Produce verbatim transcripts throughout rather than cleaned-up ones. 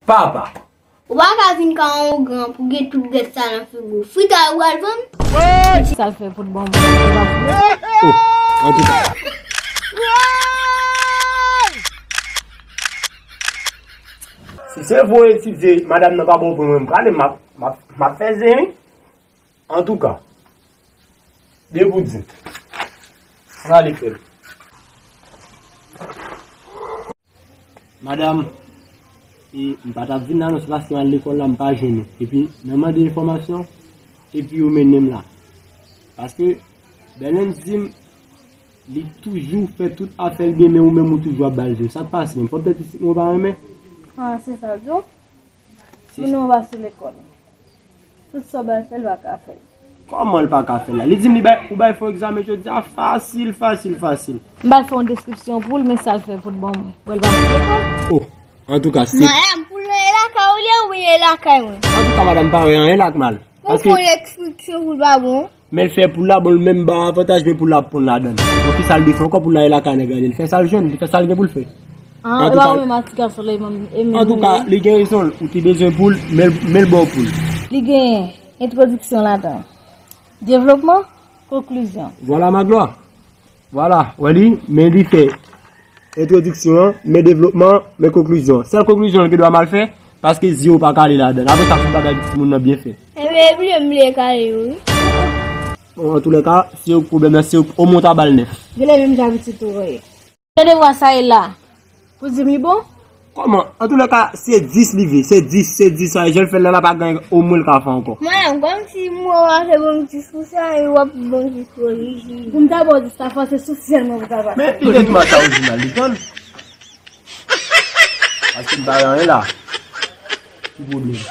Papa. Ou pa ka vin ka yon gran pou gen tout grès sa nan figo. Fritay ou al vann? Sa l fè pou bon moun. Oh, antouka. Si se vre, si se madanm nan pa bon pou mwen, m prale, m ap, m ap, m ap fè zen, wi. Antouka, de pou di. Ann ale fè l. Madanm, e, m pa t ap vin la non, se paske m al lekòl la, m pa jwenn ou. Epi, nan mande enfòmasyon, epi yo mennen m la. Paske, Bèlens di m, li toujou fè tout afè l byen, men ou menm ou toujou ap ba l zen. Sa k pase menm? Fò petèt pitit mwen pa renmen? Ah, se sa l di w? Moun nan pa sou lekòl. Tout sa w ba l fè, l pa ka fè l. Kòman l pa ka fè l la? Li di m li bay, ou bay fo egzamen jodi a, fasil, fasil, fasil. M ba l fè yon deskripsyon pou l, men sa l fè pou l ban mwen. Wè l pa sou lekòl. Oh, antouka, se madanm pou l ye lakay ou li ye ou ye lakay mwen? Antouka, madanm pa wè anyen la k mal. Pou fè yon deskripsyon pou l pa bon. Men l fè poul la, bon, l menm ba avantaj, men poul la ap ponn ladan l. Bon, kisa l dwe fè ankò? Poul la e lakay nèg la, li fè sa l jwenn, li fè sa l gen pou l fè. Ah, e pa ou menm a ti gason la, e menm, e menm. Antouka, li gen rezon l, ou te bezwen poul, men l, men l ba w poul. Li gen entwodiksyon ladan. Devlopman, konklizyon. Vwala, Maglwa. Vwala, wè li, men li fè entwodiksyon an, men devlopman an, men konklizyon an. Sèl konklizyon an ki dwa mal fè, paske zye w pa kale ladan l. Apre sa, fè bagay pou timoun nan byen fè. Enben, epi m vle kale yo, wi. Bon, antoulèka, se yo k pwoblèm nan, se yo k, omwen w ta ba l nèf. Genlè menm jan pitit ou ye. Tande vwa sa ye la. Pou di m li bon? Kòman? Antoulèka, se dis li vle, se dis, se dis sa, jan l fè l la, l pa gen omwen l ka fè ankò. Mwen, kòmsi mwen w a fè bon dis pou sa, e w ap bon dis pou li. Pou m ta ba w dis la, fò se sou syèl mwen pou ta ba. Men, li gen dwa sa orijinal, li konn. Paske m pa wè anyen la. Ki pwoblèm?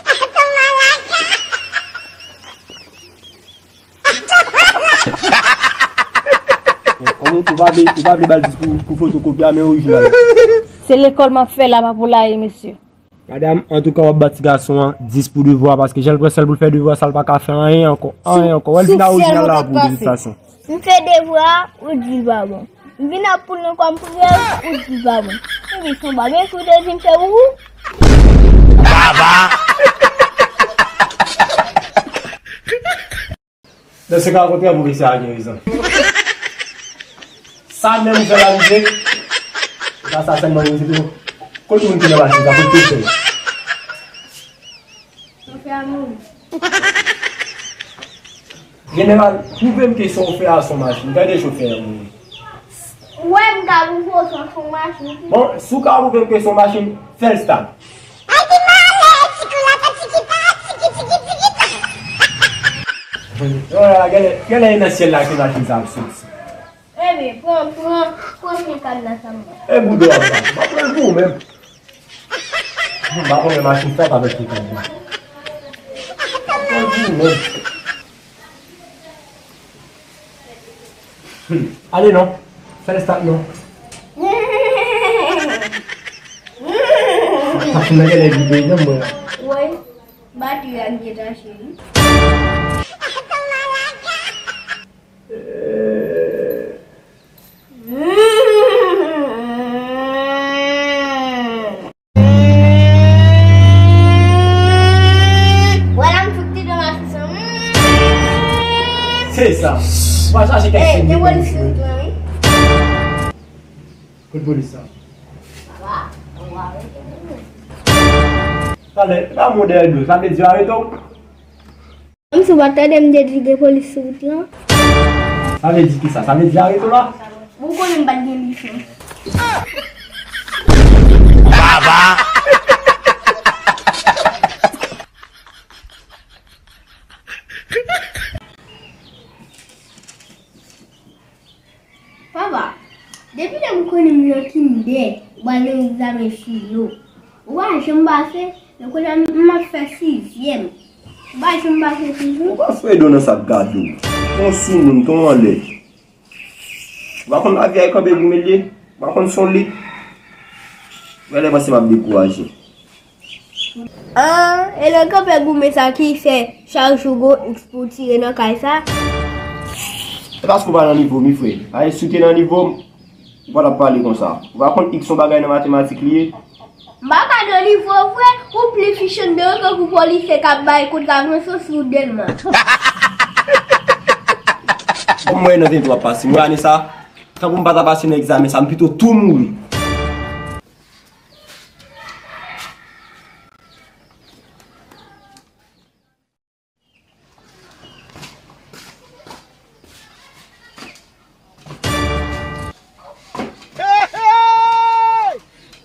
Kòman ou pa vle, ou pa vle ba l dis pou, pou fotokopi a, men orijinal. Se lekòl m ap fè la, pa pou la ye, mesye. Madanm, antouka, w ap ba ti gason an dis pou devwa, paske jan l pran sèl pou l fè devwa sa, l pa ka fè anyen ankò, anyen ankò. Wè l vin a orijinal la pou de tout fason. M fè devwa, ou di l pa bon. M vin ap poul nan kò m priye, ou di l pa bon. Epi se yon bagay ki w te di m fè pou ou. Baba! Nan se ka, okontrè, pwofesè a gen rezon. Sa menm ou fè la, misye? E pa sa sèlman, misye tou. Kote moun ki nan machin sa, kote l fè? Chofè a mouri. Jeneral, pwouve m ke chofè a se yon machin. Tande chofè a mouri. Ou wè m ka pwouve w se yon machin. Bon, si w ka pwouve m ke se yon machin, fè l stat. Ay, ki malè, tiki la, tiki pa, tiki, tiki, tiki, tiki. Genlè, genlè e nan syèl la ke machin sa ap soti. Ebyen, pran, pran, pran pye kad la sa m ba. E boudo a sa. M ap pran l pou ou menm. M pa konnen machin sa pa mèt li konn. Anvi menm. Hmm. Ale non. Fè l stat non. Machin nan genlè vide menm mwen la. Woy, batri a detache wi. Wè la m fout li nan machin sa. Se sa. Ou pa chache kèk seri de polis wi. Kote polis sa? Talè, pa mwen dèyè dlo. Sa vle di yo arete w? Kòmsi w pa t tande m te di gen polis sou wout lan? Sa vle di kisa? Sa vle di arete w la? Bon, ou konnen m pa t gen lisans. Baba! Papa, depi lè m konnen m nan kindè, ou al nan egzamen filo. Ou pa janm pase, men kounye a m ap fè sizyèm. Ou pa janm pase toujou? Ou pa fè do nan sa k gade w. Ton soumoun, ton anlè. Ou pa konn lavi a e kanpe goumen l ye? Ou pa konn son lit? Ou genlè panse m ap dekouraje. Ah, e lè kanpe goumen sa ki fè chak jou gon X pou tire nan kay sa? Se paske w pa nan nivo m wi frè. Paske si w te nan nivo m, ou pa t ap pale konsa. Ou pa konn X se yon bagay nan matematik li ye? M pa ka nan nivo w vre, ou Michonn deyo tankou polisye k ap bay kout avyon sou Dèlma. Kòm mwen nan vennde w ap pase, mwen ane sa, tankou m pa ta pase nan egzamen sa, m pito tou mouri.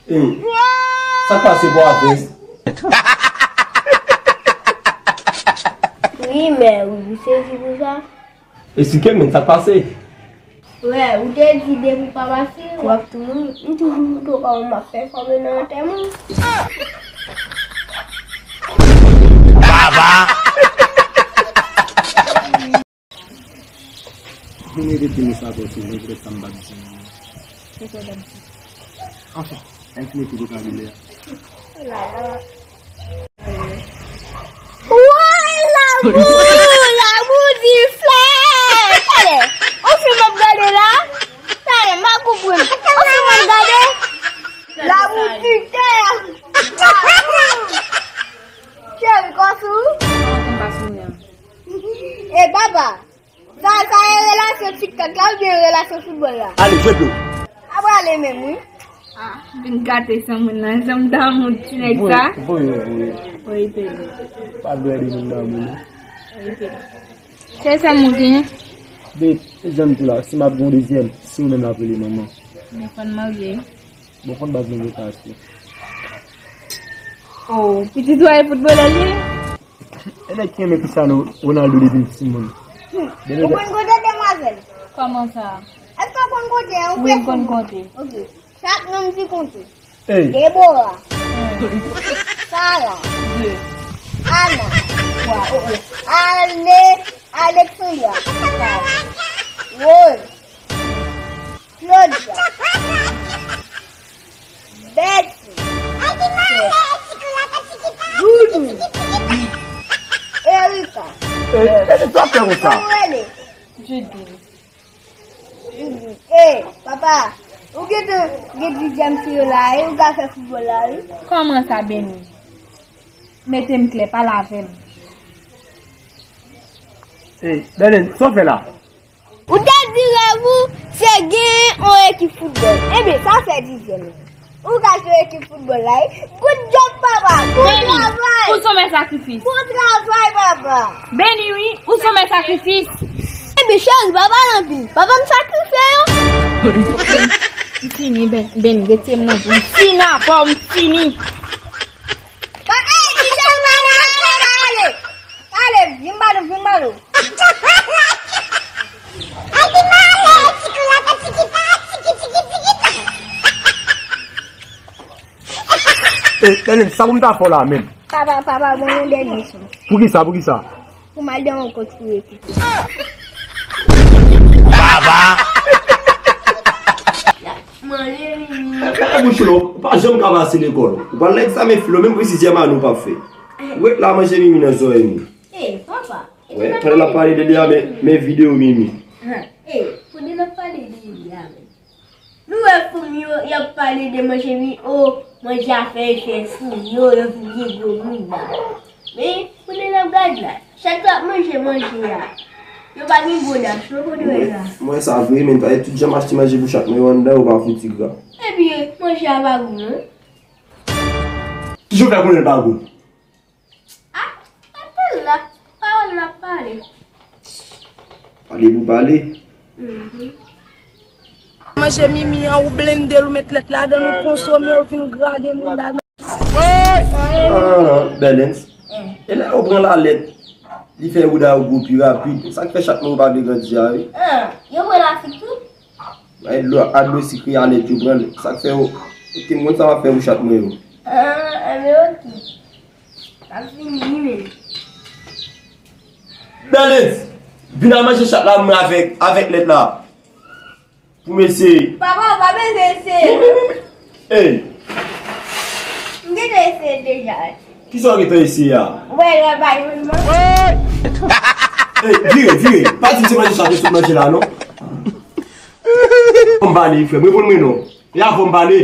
Hey! Sa k pase bò a vès? Wi, men ou sezi pou sa? Esplike m, men sa k pase? Frè, ou te di depi w pa pase, w ap tou mouri. M toujou tou kòman m ap pèfòme nan antèman. Baba! Mwen rete tini sa ankò, se vre, petèt sa m pa t di. Se sa w t ap di? Anfen, ann fini tout vokabilè a. Woy, labou, labou di flè. Talè, on fim m ap gade la. Talè, m pa konprann. On fim m ap gade. Labou di tè. Cheri, kòsou. Kòman konn pa souri an? E papa, sa, sa e relasyon TikTok la oubyen relasyon foutbòl la? Ale, jwe dlo. A prale menm, wi. Ah, vin gate san moun nan. Jan m damou ti nèg sa. Voye, voye, voye. Voye, tande. Pa dwe de moun damou, non. Voye, tande. Se sa moun genyen? Be, se jan m di w la, si m ap gen yon dezyèm, se ou menm l ap rele manman. Men fò n marye. Bon, fò n ba m yon lokasyon. Oh, pitit ou a e foutbolè l ye? E nèg ki renmen Cristiano Ronaldo depi l timoun. Ou konn konte, demwazèl? Kòman sa? Èske w konn konte? Wi, m konn konte. Ok. Chak non m di konte. Hey. Debora. Hey. Sara. De. Ana. Twa. Oh, oh. Ale-, Alexandra. Kat. Rose. Claudia. Betty. Doudou. Erika. E, e, sa fè konsa? Kòman w rele? Judy. Judy. E, papa, ou gentan gen dizyèm fi yo la, e ou ka fè foutbòl la, wi. Kòman sa, Benny? Mete m klè, pale avè m. E, Bèlèn, sa w fè la? Ou te di rèv ou se gen yon ekip foutbòl. Ebyen, sa fè dizyèm. Ou ka jwe ekip foutbòl la, wi. Good job, papa. Bon travay. Ou se yon mèt sakrifis. Bon travay, papa. Benny, wi, ou se yon mèt sakrifis. Ebyen, cheri, pa pale anpil. Papa m sakrifye yo. M fini, Ben-, Benny, rete m nan, m fini avè w, m fini. Pa, ey, ti chèf, ale, ale, ale, ale. Ale, vin ba nou, vin ba nou. E, Bèlèn, sa pou m ta fè w la menm? Papa, papa, bon, yon dènye chans. Poukisa, poukisa? Pou m al nan yon kont pou ekip. Baba! Manje, Mimi. Fèmen bouch ou non, ou pa janm ka pase lekòl. Ou pral nan egzamen filo, menm pou sizyèm ane ou p ap fè. Ou ret la manje Mimi nan zòrèy nou. Ey, papa. Wè, pandan n ap pale de li a, men, men videyo Mimi. Ey, pandan n ap pale de li a, men. Nou wè fanm yo, y ap pale de manje, wi, o, manje a fè efè sou yo, yo vin vye gwo moun la. Men, kounye n ap gade la, chak yo ap manje manje a, yo pa gen gwo dach non, kote w wè la. Mwen sa vre, men, paske tout jan m achte manje pou chat mwen yo anndan, yo pa fouti gra. Ebyen, manje a pa gou non. Kijan w fè konnen l pa gou? Ah, pa pale la. Pawòl n ap pale. Pale pou pale. Mhm. Manje Mimi an, ou blende l, ou met lèt ladan l, ou konsome, ou vin grade moun la. Ah, Bèlens. E lè yo pran lalèt, li fè bouda yo gwo pi rapid. Sa k fè chat mwen yo pa vle grandi a, wi. Ah, yo pran lafrik tou? Bay dlo, a dlo sikre a nèt yo pran l. Sa k fè yo, te m konn sa w ap fè pou chat mwen yo. Ah, enben oke. L ap vini, wi, men. Bèlens, vin al manje chat la mwen avèk, avèk nèt la. Pou m eseye. Papa, ou pa bezwen eseye. Ey! M gentan eseye deja. Kisa w gentan eseye a? Ou wè lè bay moun nan. Ey, vire, vire. Pa di m se manje chat yo sot manje la, non. Fò m pale, frè m. Reponn mwen non. E avè w m pale.